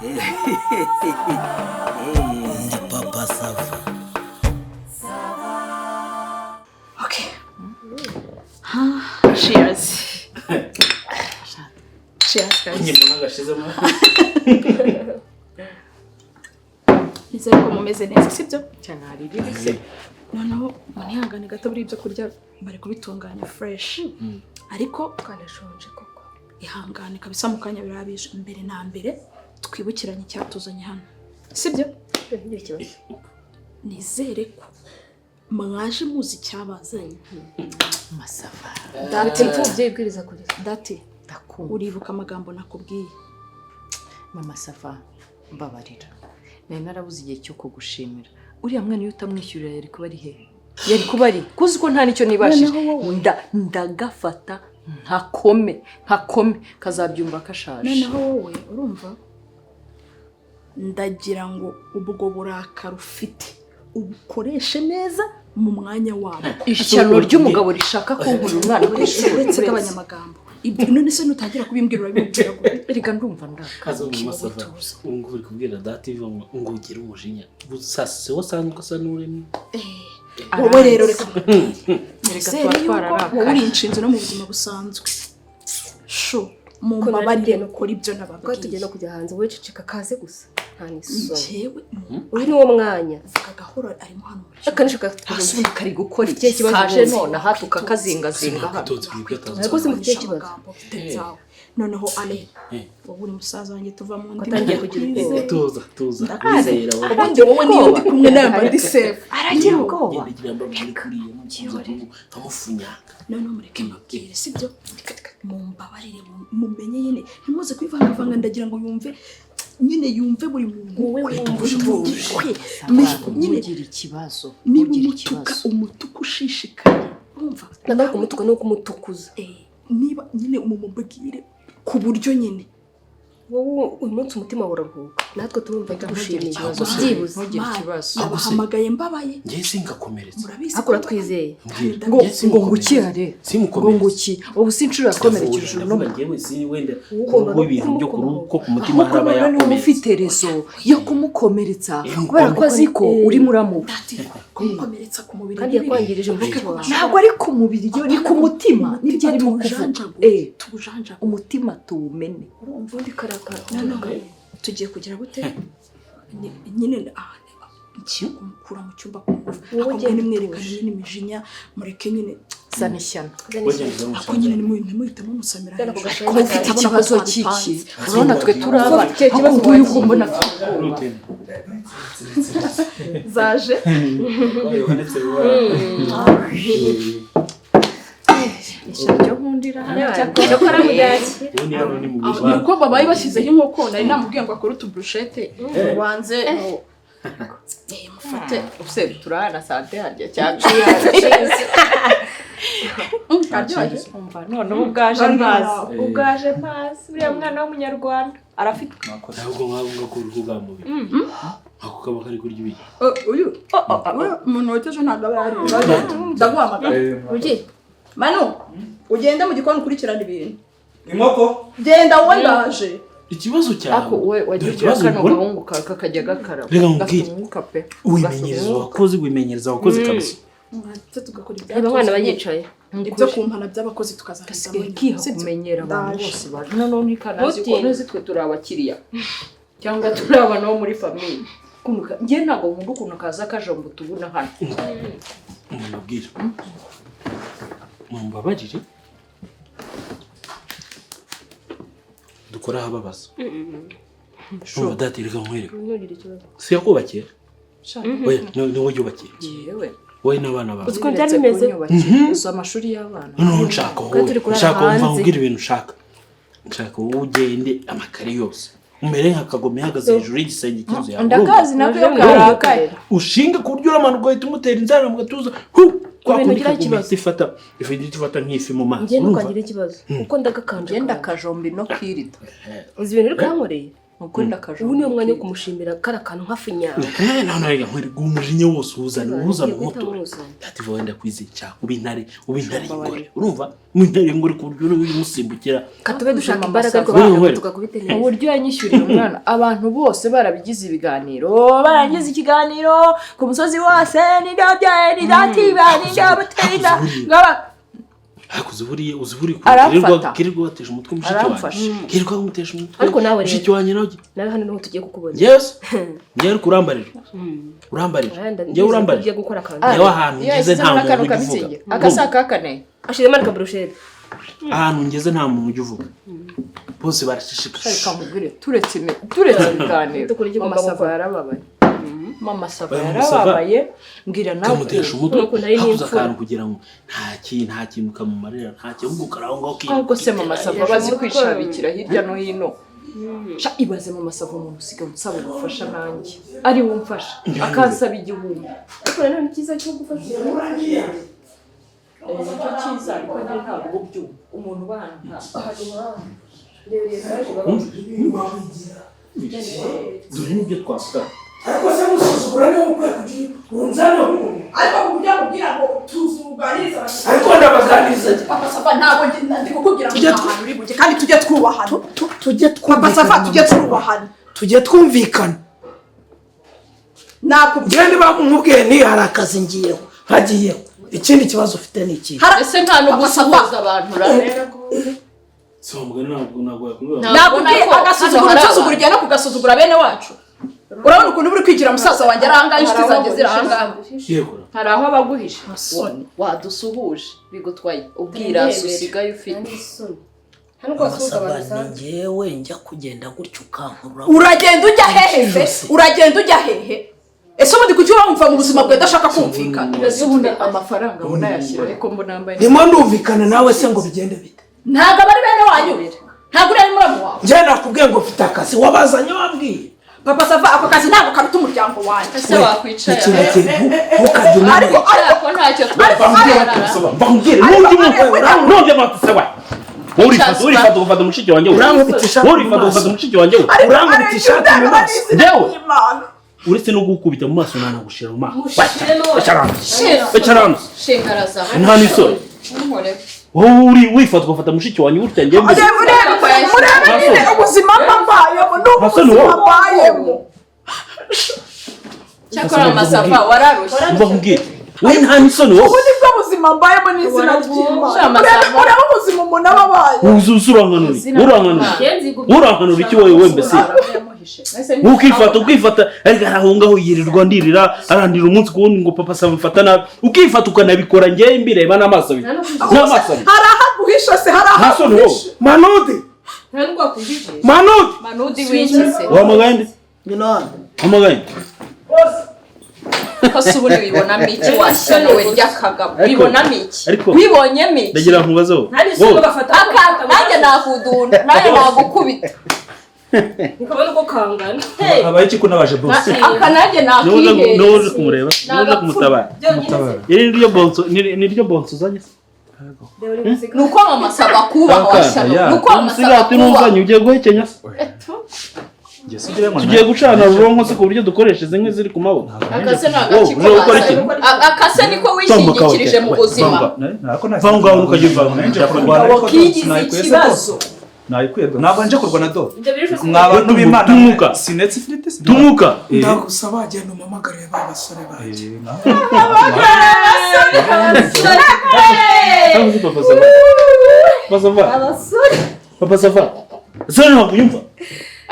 Ndi Papa Sava. Okay. Cheers. Cheers, guys. Nyuma n'agashizemo. Nizere ko mumeze neza, sibyo? Cyane, hari ribise. Noneho munihangane gato, buri ibyo kurya bari kubitunganya fresh. Ariko Twanashonje koko. ihangane kabisa, mu kanya birabije. Mbere na mbere twibukiranye icyatuzanye hano. Sibyo? Ntugire ikibazo. Nizere ko mwaje muzi icyabazanye. Masava. Dati, Imfubyi ibwiriza kurira. Dati, Ndakumva. uribuka amagambo nakubwiye? Mama Safa, mbabarira, nari narabuze igihe cyo kugushimira. Uriya mwana iyo utamwishyurira yari kuba ari he? Yari kuba ari kuzi ko nta nicyo nibashije. Noneho wowe. Ndagafata nkakome nkakome, kazabyumva kashaje. Noneho wowe urumva, ndagira ngo ubwo burakari ufite ubukoreshe neza mu mwanya wabwo. Ishyano ry'umugabo rishaka kunkura umwana ku ishuri. Uretse gabanya amagambo. Ibyo none se nutangira kubimbwira, urabimubwira gute? Erega ndumva ndaka. Kaza mu Masava, ubu ngubu uri kubwira data iva ngo ugire umujinya gusa, se wasanzwe asa n'uremye. Wowe rero reka Erega nizere tuba yuko twararakaye. wowe uri inshinzi no mu buzima busanzwe. Shu, mumbabarire mukora ibyo Kuko nababwiye. tugiye no kujya hanze, wowe ceceka kaze gusa, nta n'isoni. Njyewe Uyu ni wo mwanya. vuga gahoro, arimo hano mu cyumba. Akanisho Hasi ubu kari gukora Ufite iki? ikibazo Kaje ubundi. nonaha tukakazingazinga hano. Sinakwitonze ibyo atazi. Ariko simufitiye ikibazo. Amagambo mfite byawe. Noneho ale, Eh. wowe uri musaza wanjye, tuva mu ndimi. Watangiye kugira ubwoba. Tuza, tuza, wizera wowe. Ubundi wowe niyo ndi kumwe nawe mba ndi safe. Aragira ubwoba. Ngenda gira mbabwire kuriya mukuza nkamufunyanga. Noneho mureke mbabwire, sibyo? Mumbabarire, mumenye nyine ntimuze kwivangavanga. Ndagira ngo yumve nyine, yumve buri muntu Wowe kwe, wumva buri muntu utuje. kwe. Nyine Ntugire ikibazo. niba Ntugire umutuka, ikibazo. umutuka ushishikaye, urumva? Ntabwo ari kumutuka, ni ukumutukuza. Niba nyine mumubwire ku buryo nyine Wowe uyu munsi umutima wawe uraruhuka, natwe turumva Ntugire tugushimiye ikibazo. byibuze. Ntugire Man, ikibazo. nabahamagaye mbabaye. Njye singakomeretse. Murabizi Ariko ko uratwizeye. Mbwira. Ngo Njye ngo simukomeretse. ngukihare ngo Simukomeretse. nguki? Ubu si inshuro yakomerekeje uno. Ndavuga njyewe si wenda Ugomba kuba ibintu byo ku ruhu ko ku mutima Ahubwo haraba none niba yakomeretse. ufite raison yo kumukomeretsa, kubera ko azi ko uri muramuwe. Dati, kumukomeretsa ku mubiri Kandi ni bibi. yakwangirije mushiki wawe. Ntabwo ari ku mubiri yo, ni ku mutima, nibyo arimo kuvuga. Tuwujanjagure, tuwujanjagure. Umutima tuwumene. Ubundi karakara. Noneho tugiye kugira gute? Nyine ngiye kumukura mu cyumba ku ngufu. Wowe Ariko mwe genda nimwerekane utuje. nyine imijinya, mureke nyine. Zana ishyano. Ariko nyine ntimuhite mumusamira Zana ako hejuru. gashati. Ko ufite Urabona ko ikibazo twabipanze. cy'iki? Urabona twe turi abana. Ufite ikibazo. Ahubwo nguyu ko mbona afite ubwoba. Zaje. Ishyano ryo nkundira hano. Cyakora mudakira. Ubundi hano ni mu Ni uko babaye bashyizeho inkoko, nari namubwiye ngo akore utuburushete ubanze mufate. Use turahana sante harya cyangwa? Karyoshye. Umva noneho ubwaje mpazi, ubwaje mpazi. Uriya mwana w'umunyarwanda arafite Ntabwo nk'abo ngako uruhu bwa mubiri ako kaba kari kurya ibiryo. Uyu uyu umuntu wokeje ntabwo aba yariye. Ndaguhamagara. Ugiye. Manu, ugende mu gikoni ukurikirane ibintu. Inkoko. Genda wowe, ndaje. Ikibazo cyawe. Ako we Dore wagiye ikibazo kano ubona. gahungu kawe kakajya gakaraba. Reka nkubwire. Gafite umwuka pe. Wimenyereza abakozi, wimenyereza abakozi kabisa. Ndetse tugakora Reba abana ibyatuzanye. bayicaye. Ibyo kumpana by'abakozi tukazabizamo Gasigaye nyuma, kiha sibyo? kumenyera abantu Ndaje. bose baje. Noneho ntikanazi ko Ntutinde. ntuzi twe turi abakiriya cyangwa turi abantu bo muri famille. Njye ntabwo nkunda ukuntu kaza kajomba utubuna hano. Umuntu abwira, mumbabarire, dukore ahababaza. Numva data, reka nkwereke. Ntugire ikibazo. Si yakubakiye? Oya, ni wowe yubakiye. Yewe. Wowe n'abana bawe. Uzi ukuntu byari bimeze? Uzi amashuri y'abana. Noneho nshaka wowe Twari turi kurara nshaka wumva hanze. nkubwira ibintu ushaka. Nshaka wowe ugende amakare yose umere nka Kagome ihagaze hejuru y'igisenge cy'inzu yawe. Ndakazi nako iyo karakaye. Ushinga ku buryo uramanuka ugahita umutera inzara mu gatuza, hu kwa Ibintu kundi ugira Kagome ikibazo. ihita ifata ihita ifata nk'ifi mu mazi. Njye Urumva? ntukagira ikibazo kuko ndagakanje. Ngenda kajomba ino kirida. Uzi ibintu uri kankoreye. Ukuri ndakajomba. Ubu niyo mwanya wo kumushimira kari akantu nka funyanga. None reka nkwereke umujinya wose uwuzana Ugiye guhita umutora. muzana. Dativa wenda kwizeye cyane, uba intare, uba intare y'ingore, urumva, uba intare y'ingore ku buryo uri umusimbukira. Katube dushaka imbaraga ariko Wewe, wewe. tugakubite neza. Uburyo yanyishyuriye umwana, abantu bose barabigize ibiganiro, barangiza ikiganiro ku musozi wose, nidabyaye nidatiba nidabutera ngaba. Ariko uzi buriya, uzi buriya Aramfata. Kirirwa batesha umutwe mushiki wanjye. Aramfasha. Kirirwa bamutesha umutwe. Ariko nawe rero. Mushiki wanjye nawe. Nawe hano niho tugiye kukubona. Yes, njyewe ariko urambarira, urambarira. Aya, Njyewe ndizera ko urambarira. ugiye gukora akantu. Njyewe ahantu Iyo ngeze nta yashyizemo muntu n'akantu ujya uvuga. kamitsingi akasa kakane. Ashizemo n'akaburushete. Ahantu ngeze nta muntu ujya uvuga, bose baraceceka. Reka mubwire, turetse ibiganiro, Dukora icyo Mama ugomba Sava gukora. yarababaye, Mama Sava Oya, Mama Sava. yarababaye, mbwira nawe. Kamutesha umutwe. Ukuntu ari Habuze n'imfura. akantu kugira ngo nta kintu kamumarira, nta kintu, ahubwo kari aho ngaho. Ahubwo se Mama Sava bazi Umutwe. kwishabikira hirya no hino. Sha, ibaze Mama Sava, umuntu usigaye unsaba ubufasha, nanjye ari we umfasha akansaba 1000. Ariko nanone icyiza cyo gufasha umuntu. Nicyo cyiza, ariko njye ntabwo uba ubyumva umuntu uba ahantu nkaha. Dore n'ibyo twavuga. Ariko se musuzugura niba ukwiye kugira unzane? Ariko ku buryo akubwira ngo tuzuganirize abashyitsi. Ariko ndabaganiriza. Papa Safa, ntabwo ndi kukubwira ngo nta hantu uri bujye, kandi tujye twubahana. Tujye Papa Safa, twumvikana. tujye twubahana. Tujye twumvikana. Nakubwira. Njyewe niba nkubwiye ni hari akazi ngiyeho, nkagiyeho, ikindi kibazo ufite ni ikihe? Ese nta no gusuhuza abantu ra? Si wa mugani, ntabwo yakubwira. Nakubwiye Ntabwo ko agasuzuguro, hano hari nsuzugura igihe no kugasuzugura bene wacu. Urabona ukuntu uri kwigira musaza wanjye ari ahangaha, inshuti zanjye ziri ahangaha. Yego. Hari aho abaguhisha wadusuhuje bigutwaye ubwirasi usigaye ufite. Hano ko wasuhuza abantu Amasaba ni usanzwe. njyewe njya kugenda gutyo ukankurura. Uragenda ujya hehe se? Uragenda ujya hehe? Ese ubundi kuki wumva mu buzima bwawe udashaka kumvikana? Ese ubundi amafaranga abona yashyira, ariko mbona yambaye. Ndimo ndumvikana nawe se ngo bigende bite? Ntabwo aba ari bene wanyu, ntabwo uri ari muramu wawe. Njyewe nakubwiye ngo mfite akazi, wabazanye wabwiye. Papa Sava, ako kazi ntabwo karuta umuryango wanjye. Ese wakwicaye? Ikintu kintu ntukajye Ariko unanira. ariko Ko ntacyo Mbabwire n'undi muntu se wa wowe urifata, urifata ugafata mushiki wanjye we. Urankubita ishati Wowe mu urifata maso. ugafata mushiki wanjye we. Urankubita ishati mu maso. Njyewe uretse no gukubita mu maso nanagushira mu maso. Icara hano. Shingaraza. Nta n'isoni. Ntunkore. Wowe uri wifata ugafata mushiki wanjye gutya, njyewe mbese. Urebe, murebe nyine ubuzima mba mbayemo, ni Hasani, ubuzima wowe. mbayemo. Cyakora Masava wararushye. Umva nkubwire, wowe nta n'isoni wowe. Ubu nibwo buzima mbayemo n'izina ry'Imana. Shama, Urebe, Sava. urebe ubuzima umuntu aba abaye. Uzi urankanura, urankanura, urankanura iki wowe? We mbese ukifata, ukifata, ariko aho ngaho yirirwa ndirira, arandira umunsi ku wundi ngo Papa Sava mfata nabi, ukifata ukanabikora njyewe mbireba n'amaso abiri, n'amaso abiri. Hari aho aguhisha se? Hari aho Nta soni wowe. aguhisha? Manudi, Nta nubwo wakujije. Manudi. Manudi w'ikize. Wahamagaye nde? Ngwino hano. Wahamagaye nde? Ko se ubundi wibonamo iki washyano we ry'akagabo? Wibonamo iki? Wibonyemo iki? Ndagira ngo nkubaze wowe. Nta n'isoni Wowe. ugafata. Aka nanjye nakudunda, nanjye nagukubita. Ukabona uko kangana. Habaye iki ko nabaje bose? Aka nanjye Niwe nakihereza. uje kumureba, niwe uje kumutabara. Mutabara. Iri niryo bonso, niryo bonso uzanye se? Ni uko Mama Sava kubaha washyano, ni uko Mama Sava Umusigati kubaha. n'uzanye ugiye guhekenya se? Njye sigira ngo Tugiye gucana ruronko se ku buryo dukoresha izi nkwi ziri ku maboko? Akase ni Wowe, agakiko. uje gukora iki? Akase niko wishingikirije mu buzima. Va aho ngaho ntukajye uva mu Nje bya kurwana ariko Kigize sinayikuye se ikibazo. do. Nayikuye do. Ntabwo nje kurwana do. Ibyo biri Mwa bantu b'Imana. Tumuka. Sinetse ifiriti si. Tumuka. Ndagusaba genda umpamagarire ba basore banjye. Papa Sava. Papa Sava. Papa Sava. Sasa ntabwo unyumva.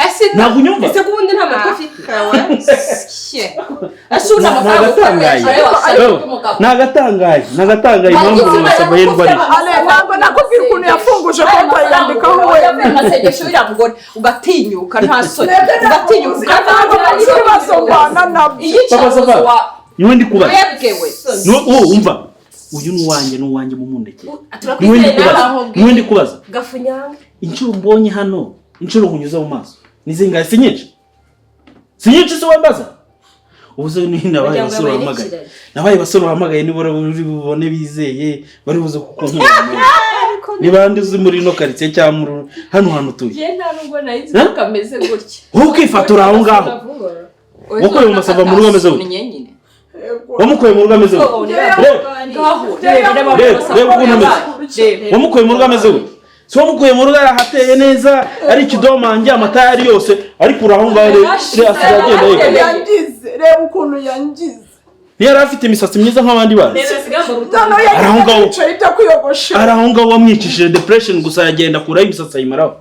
Ese Ntabwo unyumva. Ese ko ubundi nta matwi ufite? Ese ubundi amafaranga Nagatangaye. ukoresha ayo washyano y'umugabo? Nagatangaye. Nagatangaye impamvu Mama Sava yirwa ari. Ale, ntabwo nakubwira ukuntu yafunguje konti ayandikaho we. Yavuye mu masengesho y'uriya mugore, ugatinyuka nta soni, ugatinyuka. Ntabwo nzi ibibazo mbana nabyo. Papa Iyicarubozo Sava. wa Niwe ndi kubaza. webwewe. Niwe wowe umva. Uyu ni uwanjye, ni uwanjye mumundeke. Niwe ndi kubaza. Niwe ndi kubaza. Gafunyanga. Inshuro mbonye hano, inshuro nkunyuza mu maso. Ni zingahe? Si nyinshi. Si nyinshi se wambaza? Ubu se ni nabaye Wagira ngo basore yabaye bahamagaye. n'ikiragi. Nabaye basore bahamagaye nibura buri bubone bizeye bari buze kuko nkura. Ni bande uzi muri ino karitsiye cyangwa muri hano hantu utuye? Njye nta nubwo nari nzi ko kameze gutya. Wowe ukifatura aho ngaho. Wakuye mu masava mu rugo ameze gute? Wamukuye mu rugo ameze gute? Reba reba ukuntu ameze. Wamukuye mu rugo ameze gute? Si wamukuye mu rugo arahateye neza, ari ikidomange, amata yari yose, ariko uri aho ngaho rero asigaye agenda yegamiye. Yangize, reba ukuntu yangize. Ntiyari afite imisatsi myiza nk'abandi bana. Noneho Ari aho ngaho. yagize ibiceri byo kwiyogoshera. Ari aho ngaho wamwicishije depression gusa, yagenda akuraho imisatsi ayimaraho.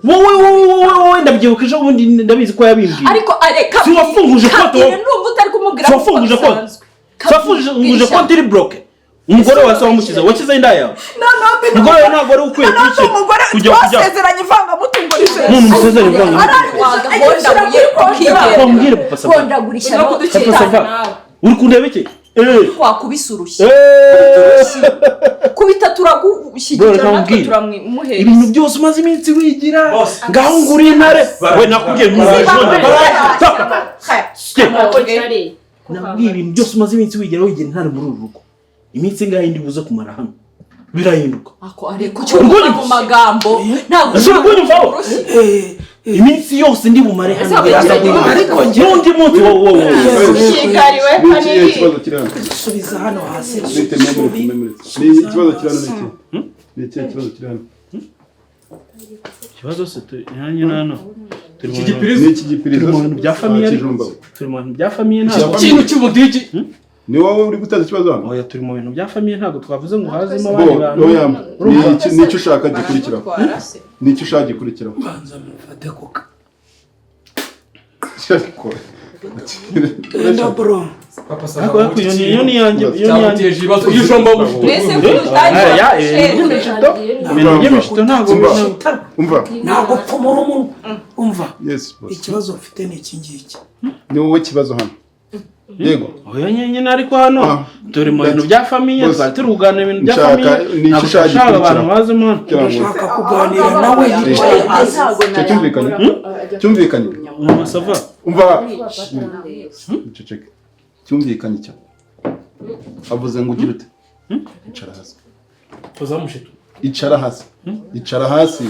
Wowe wowe wowe wowe, ndabyibuka ejo bundi, ndabizi ko yabimbwiye. Ariko areka. Si wafunguje konti wowe? Numva utari kumubwira Si ko wafunguje konti? bisanzwe. Si wafunguje konti iri bloqué? Umugore wawe se wamushyize, washyizeho inda yawe? Noneho Umugore wawe ntabwo wari ukwiye noneho kubishyira umugore kujya kujya. twasezeranye ivangamutungo rije. None umusezeranye ivangamutungo. Wagahondaguye ukigenda. Wambwire papa Sava. Hondagura ishyano. Papa Sava, uri kundeba iki? Wakubise urushyi. Kubita turagushyigikira, Reka natwe nkubwire. turamuhereza. Ibintu byose umaze iminsi wigira ngaho nguriye intare we, nakubwiye nabwiye ibintu byose umaze iminsi wigira, wigira intare muri uru rugo. Iminsi ingahe ndi buze kumara hano birahinduka. Ako ariko cyo kuvuga mu magambo ntabwo. Ese uri kunyumvaho? Iminsi yose ndi bumare hano Ese biraza guhinduka. Ariko njye- N'undi munsi wowe wowe wowe. Shikariwe. Ni ikihe kibazo kiri hano? Subiza hano hasi. Bite memory memory. Ni ikibazo kiri hano ni iki? Ni ikihe kibazo kiri hano? Ikibazo se nanjye nano turi mu Iki bintu- gipirizo. Ni iki gipirizo? Turi mu bintu bya famille Ah, ariko. kijumba. Turi mu bintu bya famille ntabwo. Ikintu cy'umudigi. Ni wowe uri guteza ikibazo hano? Oya, turi mu bintu bya famille, ntabwo twavuze ngo hazemo Bo, abandi bantu. oya, ni iki- ni icyo ushaka gikurikiraho. Ni icyo ushaka gikurikiraho. Banza mufate kuka. Ariko Enda bro. Papa Sava. Ariko ariko iyo ni iyanjye, iyo ni iyanjye. Cyamuteje ibibazo. Iyo ujomba mushito. Mbese Ya, ibintu by'imishito, ibintu by'imishito ntabwo Umva. bina- Umva. Ntabwo pfumura umunwa. Umva. Yes, boss. Ikibazo mfite ni iki ngiki. Ni wowe kibazo hano. Yego. Oya nyine, ariko hano Ah. turi mu bintu bya famille, Boss. twari turi kuganira ibintu bya Nshaka- famille, ni ntabwo icyo ushaka dushaka abantu gikurikiraho. bazemo hano. Kugira ngo Ndashaka kuganira nawe yicaye hasi. Icyo cyumvikanye? Cyumvikanye? Mama Sava, Umva. Ceceke. Cyumvikanye icyo. Avuze ngo ugire ute? Icara hasi. Poza mushito. Icara hasi. Icara hasi.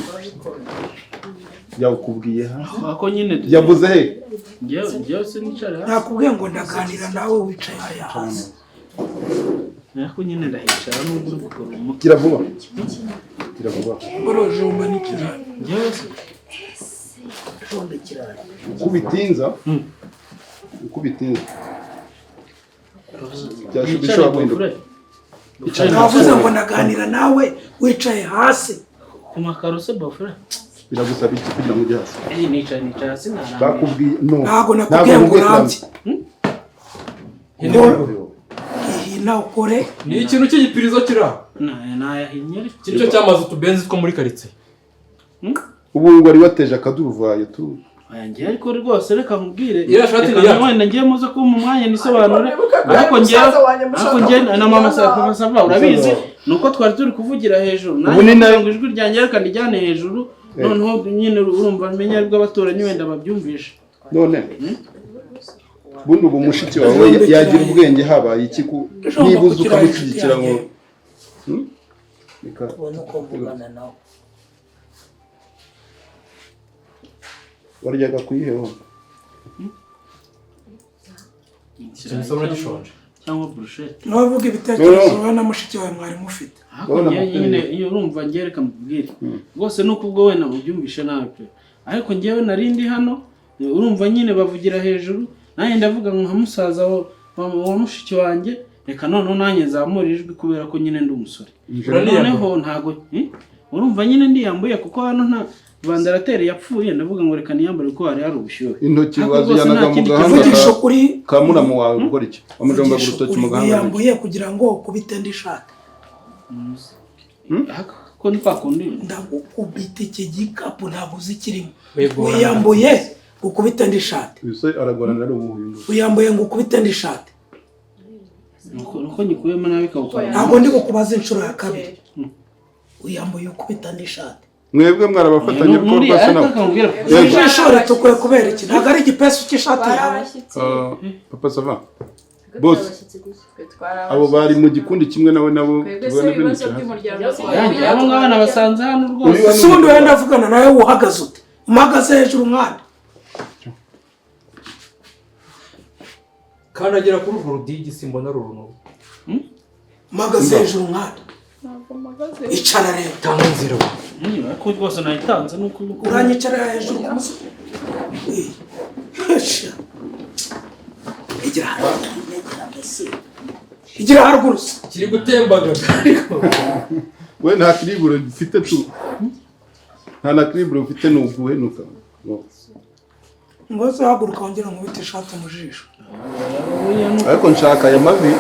Yakubwiye hasi. ako nyine Yavuze he? Njyewe sinicara hasi. Nakubwiye ngo ndaganira nawe wicaye hariya hasi. Ariko nyine ndahicara nubwo uri gukora umutwe. Gira vuba. Gira vuba. Bro, jomba n'ikirayi. Njyewe se Jomba ikirayi. Uko ubitinza, uko ubitinza. Bishobora guhinduka. Nicare. Navuze ngo ndaganira nawe wicaye hasi. Ku makaro se bafure? Biragusaba iki kugira ngo ujye hasi? Eh, nicara nicara hasi ntarambye. Bakubwiye no. Ntabwo nakubwiye ngo nkubwiye urambye. kurambya. Ihina ukore. Ni ikintu cy'igipirizo kiri aho. Nayahinnye ariko. Iki nicyo cyamaze utubenzi two muri karitsiye. Ubu ngo wari wateje akaduruvayo tu. Oya njyewe ariko rwose reka nkubwire. Iriya shati Reka ni iyacu. wenda ngiye muze kumpa umwanya nisobanure. Ariko Ariko njyewe, musaza wanjye mushaka ariko njyewe na mama Sava, kugira papa Sava urabizi nuko twari turi kuvugira hejuru. Ubu ni nayo- ngo ijwi ryanjye reka ndijyane hejuru. Noneho nyine urumva menya aribwo abaturanyi wenda babyumvisha. None bundi ubu mushiki wawe yagira ubwenge habaye iki ku niba uzi ukamushyigikira ngo Reka Ubone uko mvugana nawe. waryaga kuyiheho. Ikintu usabona gishonje. Cyangwa burushete. Nawe ibitekerezo wowe na mushiki wawe mwari mufite. Ariko Urabona njyewe amakuru nyine ye. iyo urumva njyewe reka mubwire. Rwose nuko ubwo wenda mubyumvishe nabi pe. Ariko njyewe nari ndi hano, urumva nyine bavugira hejuru, nanjye ndavuga nka musaza wa mushiki wanjye, reka noneho nanjye nzamure ijwi kubera ko nyine ndi umusore. Noneho ntago urumva nyine ndiyambuye kuko hano nta vandarateri yapfuye, ndavuga ngo reka niyambure kuko hari hari ubushyuhe. Intoki Ariko rwose wazijyanaga nta mu kindi gahanga Vugisha ukuri. ka muramu wawe gukora iki? Wamujombaga Vugisha urutoki ukuri mu gahanga. wiyambuye kugira ngo ukubite ndi shati. Ko ni kwa kundi Ndagukubita iki gikapu ntabwo uzi ikirimo. Wigorana. Wiyambuye ukubite ndi shati. Uyu se aragorana ari umuhindu. Wiyambuye ngo ukubite ndi shati. nuko nyikuyemo nabi kawukora. Ntabwo ndi bukubaza inshuro ya kabiri. Wiyambuye ukubita ndi shati. Mwebwe mwarabafatanyabikorwa se nawe. Yego. Ijisho ritukuye kubera iki? Ntabwo ari igipesu cy'ishati yawe. Papa Sava. Bose abo bari mu gikundi kimwe nawe nabo Twebwe se tubona ibibazo bimuca hasi. by'umuryango Yanjye abo ngabo nabasanze hano rwose. Ese ubundi wenda avugana nawe uhagaze ute? Umuhagaze hejuru mwana. Kandagira kuri urwo rudigi simbona rurunuka. Umuhagaze hejuru mwana. Icara rero. Tanga inzira we. Ariko rwose nayitanze nuko Uranyicara hejuru ku musozi. Igira haruguru. Igira haruguru. Kiri gutembagaza ariko. We nta kiriburo ufite tu. Nta na kiriburo ufite ni uguhenuka. No. Ngoze haguruka wongere nkubite ishati mu jisho. Ariko nshaka aya mavi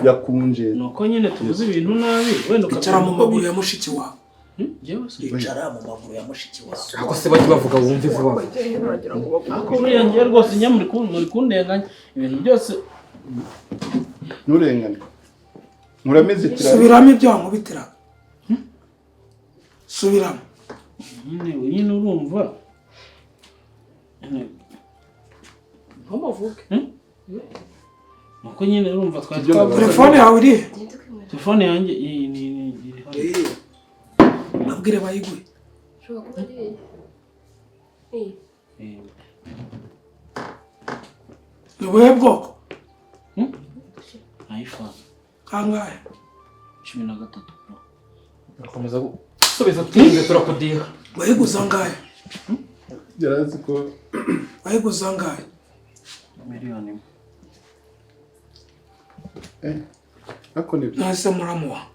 yakunje. Nuko nyine tuvuze ibintu nabi wenda Icara mu maguru ya mushiki wawe. Icara mu maguru ya mushiki wawe. Ako se bajye bavuga wumve vuba. Ariko buriya ngiye rwose njya muri kundenganya ibintu byose. Nturengane. Murameze kirari. Subiramo ibyo wankubitiraga. Subiramo. Nyine urumva. Ntumuvuge. Nuko nyine urumva twari twavuze. Telefone yawe iri he? Telefone yanjye iyi ni iri hano. Babwire bayiguhe. Ni ubuhe bwoko? iPhone. Kangahe? 13 Pro. Urakomeza gusubiza twinze turakudiha. Wayiguze angahe? Yarazi ko wayiguze angahe? Miliyoni imwe. Ariko ni byo. Nahise muramuha.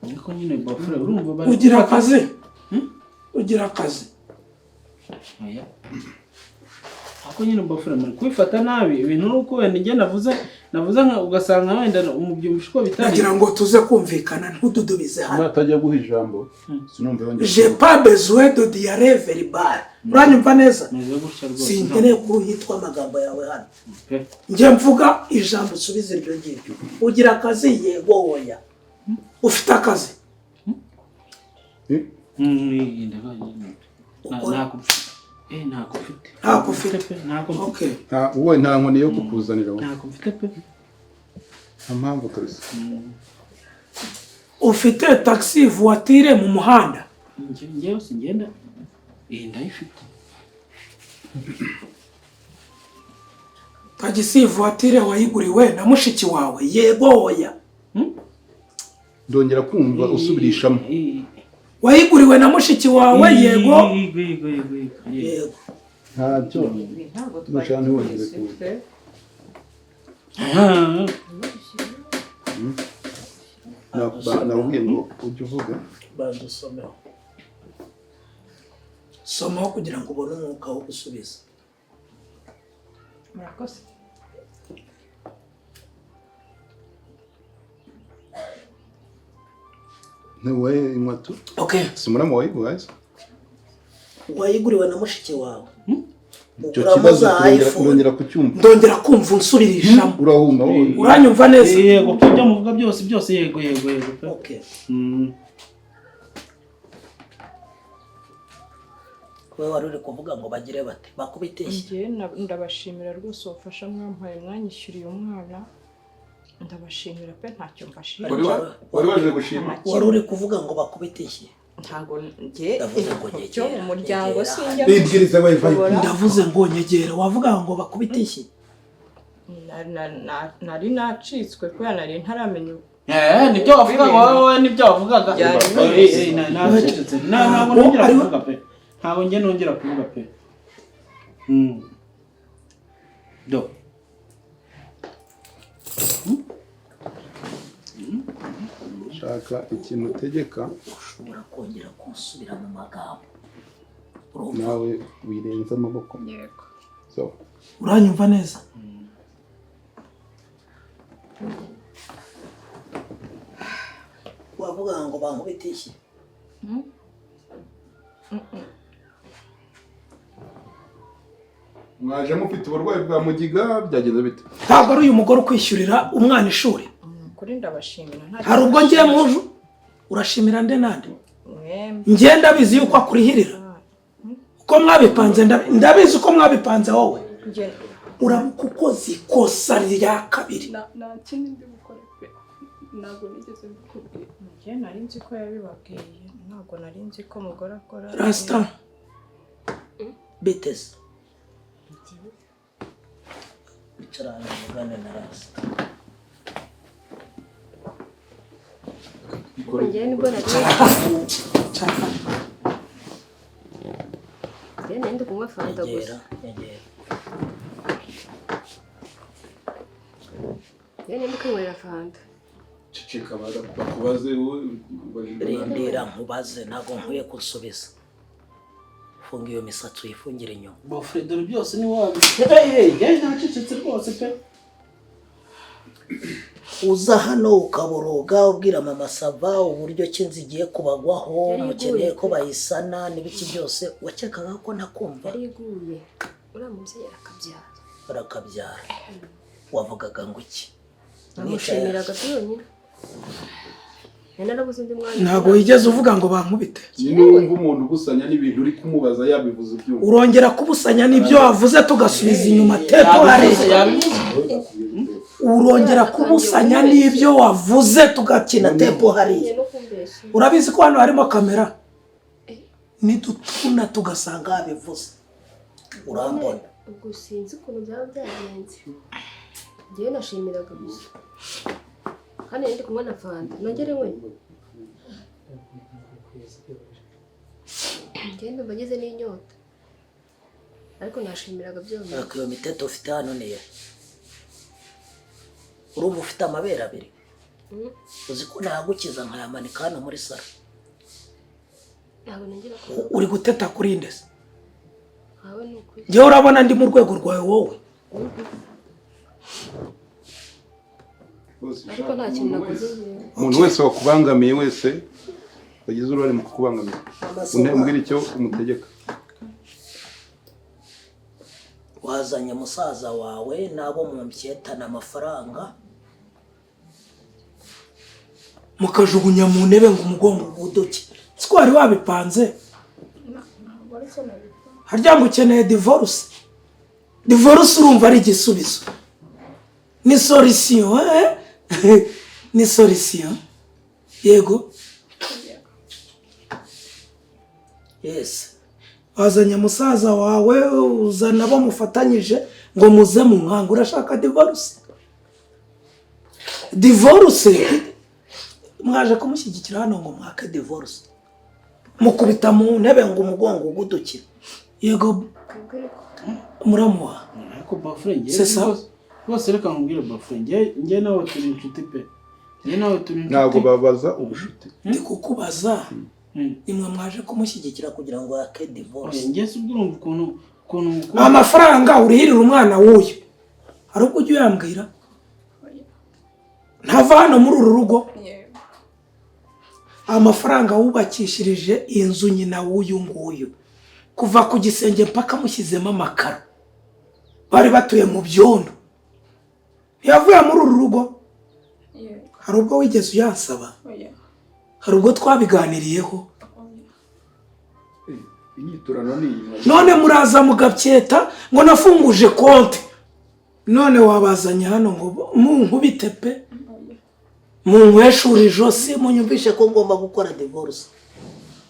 Ariko nyine bafure urumva bari Ugira akazi? Ugira akazi? Oya. Ariko nyine bafure muri kubifata nabi ibintu nuko wenda njye navuze nka ugasanga wenda umubyumvisha uko bitari. Kugira ngo tuze kumvikana ntududubize hano. Natajya guha ijambo sinumva yongeye. J'ai pas besoin de diarrhée verbale. Uranyumva neza? Sinkeneye ko uhitwa amagambo yawe hano. Njye mvuga ijambo usubize iryo ngiryo. Ugira akazi yego oya. Ufite akazi? Ntako mfite. Ntako ufite. Ntako mfite. Nta wowe nta nkoni yo kukuzanira wowe. Ntako mfite pe. Nta mpamvu kabisa. Ufite taxi voiture mu muhanda? Njyewe singenda. Ndayifite. Taxi voiture wayiguriwe na mushiki wawe yego oya? Ndongera kumva usubirishamo. Wayiguriwe na mushiki wawe yego? Yego. Ntacyo. Nushaka ntiwongere kuza. Nakubwiye ngo ujye uvuga. Banza usomeho. Somaho kugira ngo ubone umwuka wo gusubiza. Murakoze. Ntiwoye inkweto. Okay. Si muramu wayiguhaye se? Wayiguriwe na mushiki wawe. Icyo kibazo ndongera kucyumva. Ndongera kumva unsubirishamo. Urahuma wowe. Uranyumva neza? Yego, ibyo muvuga byose byose yego yego yego. Okay. Wowe wari uri kuvuga ngo bagire bate bakubiteshye. Njye ndabashimira rwose ubufasha mwampaye mwanyishyuriye umwana. Ndabashimira pe ntacyo mbashimira. Wari waje gushima. Wari uri kuvuga ngo bakubiteshye. Ntago njye Ndavuze ngo nyegera. mu muryango sinjya. Bibwiriza wifi. Ndavuze ngo nyegera wavuga ngo bakubiteshye. Nari nacitswe kubera nari ntaramenya. Nibyo wavugaga wowe nibyo wavugaga. Ntabwo nongera kuvuga pe. Ntabwo njye nongera kuvuga pe. Do. Shaka ikintu utegeka ushobora kongera gusubira mu magambo. Nawe wirenza amaboko. Yego. So. Uranyumva neza? Wavuga ngo bankubitishye. Mwaje mufite uburwayi bwa mugiga byagenze bite? Ntabwo ari uyu mugore ukwishyurira umwana ishuri. Kuri ndabashimira. Hari ubwo ngiye muju urashimira nde nande? Ngiye ndabizi yuko akurihirira. Uko mwabipanze ndabizi uko mwabipanze wowe. Uramuka ukoze ikosa rya kabiri. Nta kindi ndi bukore pe, ntabwo nigeze mbikubwira. Njye nari nzi ko yabibabwiye, ntabwo nari nzi ko umugore akora. Rasita. Biteze icara hano mugane na Rasita. Njyewe nibwo nari njyewe nari ndi kunywa fanta gusa. Nyegera, nyegera. Njyewe nari ndi kwinywera fanta. Ceceka, bakubaze wowe ubajijwe nabi. Rindira nkubaze, ntabwo nkwiye kunsubiza. Funga iyo misatsi, uyifungire inyuma. Bofre, dore byose ni wabi. Hey, hey, nacecetse rwose pe. Uza hano ukaboroga ubwira mama Sava uburyo ki inzu igiye kubagwaho, Yari iguye. Mukeneye ko bayisana n'ibiki byose, wakekaga ko ntakumva? Yari iguye, uriya mubyeyi arakabyara. Barakabyara. Wavugaga ngo iki? Namushimiraga byonyine, nari narabuze undi mwanya. Ntabwo wigeze uvuga ngo bankubite. Nyine wumva umuntu ubusanya n'ibintu uri kumubaza yabivuze ubyumva. Urongera kubusanya n'ibyo wavuze, tugasubiza inyuma tepo hariya. Urongera kubusanya n'ibyo wavuze, tugakina tepo hariya. No kumbeshya. Urabizi ko hano harimo kamera, nidutuna tugasanga yabivuze, urambona. Ubwo sinzi ukuntu byaba byagenze, njyewe nashimiraga gusa kandi nari ndi kunywa na fanta. Nongere we, njyewe ndumva ngeze n'inyota, ariko nashimiraga byonyine. Ariko iyo miteto ufite hano niyo urumva ufite amabere abiri? Uzi ko nagukiza nkayamanika hano muri salo? Ntabwo nongera. Uri guteta kuri ndese? Nkawe ni ukuri. Njyewe urabona ndi mu rwego rwawe wowe? Rwose Ariko nta kintu nakoze njyewe. Umuntu wese wakubangamiye, wese wagize uruhare mu kukubangamira, umbwira icyo umutegeka. Wazanye musaza wawe n'abo mu mpyetana amafaranga. Mukajugunya mu ntebe ngo umugongo uguduke, siko wari wabipanze? Ntabwo ariko nabikora. Harya ngo ukeneye divorce? Divorce urumva ari igisubizo? Ni solution, eh? Ni solution, yego. Yes. Wazanye musaza wawe, uzana abo mufatanyije ngo muze mu nkanga, urashaka divorce. Divorce mwaje kumushyigikira hano ngo mwake divorce, mukubita mu ntebe ngo umugongo ugudukire, yego, muramuha. Ariko bafure, njye C'est ça. rwose reka nkubwire bafure, njye nawe turi inshuti pe, njye nawe turi inshuti. Ntabwo babaza ubushuti. Ndi kukubaza, nimwe mwaje kumushyigikira kumushyigikira kugira ngo yake divorce. Njye si ubwo urumva ukuntu Amafaranga urihirira umwana w'uyu, hari ubwo ujya uyambwira? Ntava hano muri uru rugo? Yego. Amafaranga wubakishirije inzu nyina w'uyu nguyu, kuva ku gisenge mpaka mushyizemo amakaro, bari batuye mu byondo, ntiyavuye muri uru rugo? Yego. Hari ubwo wigeze uyansaba? Oya. Hari ubwo twabiganiriyeho? Oya. Inyiturano ni iyi. None muraza mugabyeta ngo nafunguje konti, none wabazanye hano ngo munkubite pe, munyweshure ijosi, munyumvishe Yumvishe ko ngomba gukora divorce.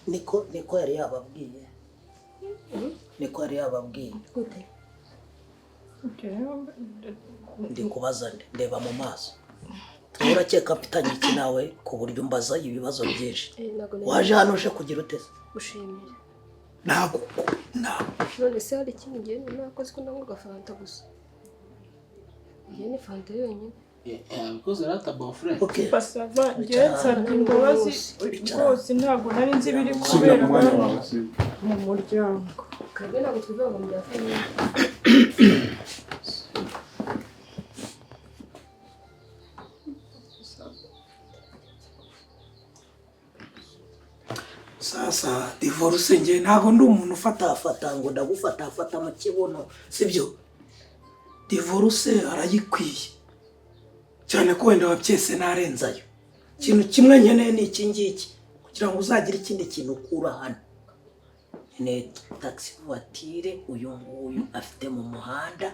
Niko yari yababwiye, niko yari yababwiye. Gute? Njyewe Ndi kubaza nde? Ndeba mu maso. Urakeka mfitanye iki nawe ku buryo umbaza ibibazo byinshi? Ntabwo nari. Waje hano uje kugira uteze? Gushimira. Ntabwo, ntabwo. None se hari ikindi ngiye nakoze ko nanywaga fanta gusa? Ngiye ni fanta yonyine. Yabikoze rata bofure. Okay. Basava, njyewe nsabye imbabazi rwose, ntabwo nari nzi ibiri Subira kubera mu mwanya hano wawe, si mu muryango. Twebwe ntabwo twivanga mu bya famille. Sasa divorce, nge ntabwo ndi umuntu ufata Afata ngo ndagufata, afata mu kibuno. Sibyo, divorce arayikwiye cyane ko wenda wabyese narenzayo. Ikintu kimwe nkeneye ni iki ngiki, kugira ngo uzagire ikindi kintu ukura hano. Ni taxi voiture uyu nguyu afite mu muhanda.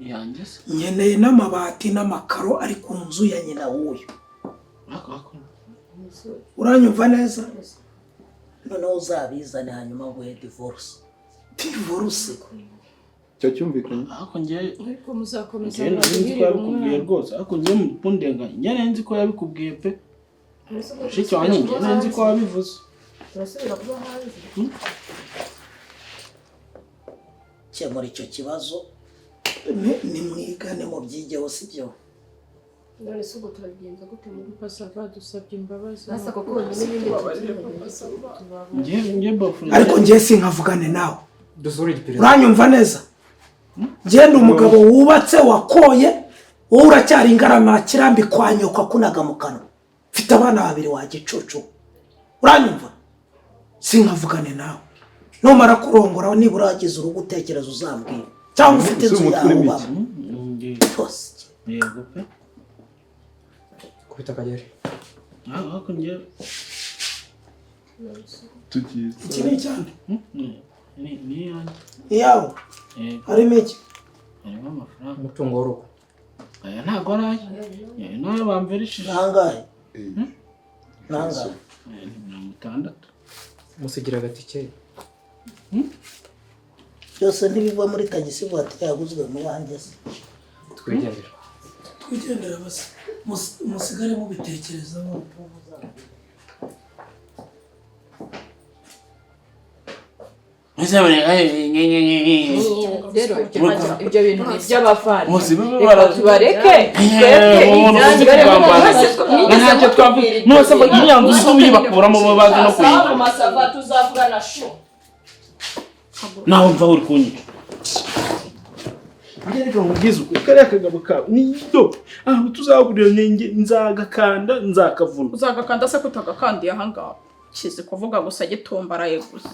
Yanjye se? Nkeneye n'amabati n'amakaro ari ku nzu ya nyina w'uyu. Uranyumva neza? Noneho uzabizane hanyuma nguhe divorce. Divorce? Icyo cyumvikanye. Ariko njye Ariko muzakomeza njye nari nzi ko mwabwirire yabikubwiye umwana. rwose, ariko njye mundenganya, njye nari nzi ko yabikubwiye pe. Mushiki wanjye, njye nari nzi ko wabivuze. Turasubira kuba hanze. Kemura icyo kibazo, nimwigane mubyigeho, sibyo? None se ubwo turabigenza gute muri Papa Sava, dusabye imbabazi. Basi ako konyine n'ibindi Njye njye bafure. Ariko njye sinkavugane nawe. Dusure igiperereza. Uranyumva neza? Ngenda umugabo wubatse wakoye, wowe uracyari ingarama kirambi kwa nyoko akunaga mu kanwa. Mfite abana babiri wa gicucu. Uranyumva? Sinkavugane nawe. Numara kurongora nibura wagize urugo utekereza uzambwira, cyangwa ufite Ese inzu umutwe yawe urimo iki? ubamo. Rwose. Yego pe. Kubita akagere. Ariko njye Tugiye. Iki ni icyande? Ni iyanjye. Iyawe? Yego. Harimo iki? Harimo amafaranga. Umutungo w'urugo. Aya ntabwo ari aye. Aya ni ayo bamverishije. Nangahe? Nangahe? Aya ni 60. Musigira agatike. Byose ntibiva muri tagisi vuwatiri yaguzwe mu banjye se? Twigendera. Twigendera basi. Musigare mubitekerezaho. Rero ibyo bintu ni iby'abavandimwe. Bose babe Reka tubareke twebwe umuntu uzi ibyanyu kugambana. Ntacyo twavuga. Nose ngo iriya nzu uhita uyibakuramo bo bazi no kuyigura. Mama Sava, tuzavugana shu. Nawe mva uri kunyica. Njye reka nkubwize ukuri, kariya kagabo kawe ni do. Aho tuzahurira njye nzagakanda nzakavuna. Uzagakanda se kutagakandiye ahangaha? Kizi kuvuga gusa gitumbaraye gusa.